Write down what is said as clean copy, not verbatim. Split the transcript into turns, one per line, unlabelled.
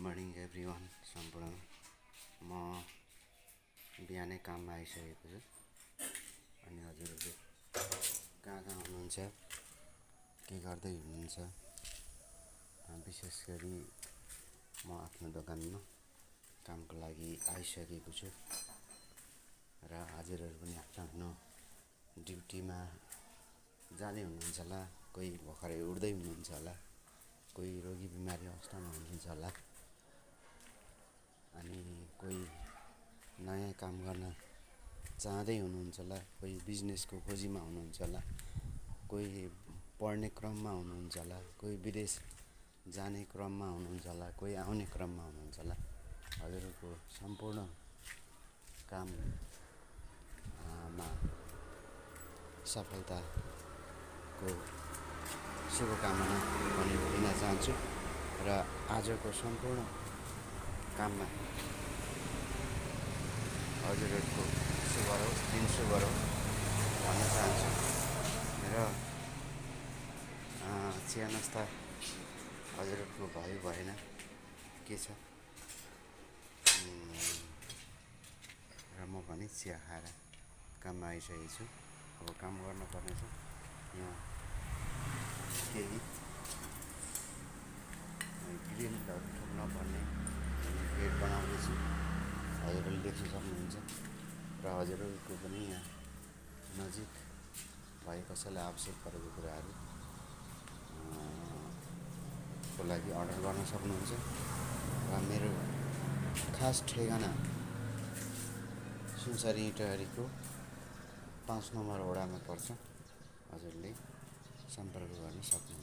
Morning everyone सम्पूर्ण म बिहानै काममा आइसकेको छु। अनि हजुरहरू कहाँ कहाँ हुनुहुन्छ, के गर्दै हुनुहुन्छ? विशेष गरी म आफ्नो दोकानमा कामको लागि आइसकेको छु र हजुरहरू पनि आफ्नो आफ्नो ड्युटीमा जाँदै हुनुहुन्छ होला। कोही भर्खरै उठ्दै हुनुहुन्छ होला, कोही रोगी बिमारी अवस्थामा हुनुहुन्छ होला, अनि कोही नयाँ काम गर्न चाहँदै हुनुहुन्छ होला, कोही बिजनेसको खोजीमा हुनुहुन्छ होला, कोही पढ्ने क्रममा हुनुहुन्छ होला, कोही विदेश जाने क्रममा हुनुहुन्छ होला, कोही आउने क्रममा हुनुहुन्छ होला। हजुरहरूको सम्पूर्ण काममा सफलताको शुभकामना पनि दिन चाहन्छु र आजको सम्पूर्ण काममा हजुरहरूको शुभ रहोस्, दिन शुभ रहोस् भन्न चाहन्छु। र चिया नास्ता हजुरहरूको भयो भएन के छ? र म पनि चिया खाएर काममा आइसकेको छु। अब काम गर्नुपर्ने छ। यहाँ केही ग्रिलहरू ठोक्न पर्ने गेट बनाउँदैछु, हजुरहरूले देख्न सक्नुहुन्छ। र हजुरहरूको पनि यहाँ नजिक भए कसैलाई आवश्यक परेको कुराहरू को लागि अर्डर गर्न सक्नुहुन्छ। र मेरो खास ठेगाना सुनसरी इटहरीको 5 नम्बर वडामा पर्छ। हजुरले सम्पर्क गर्न सक्नुहुन्छ।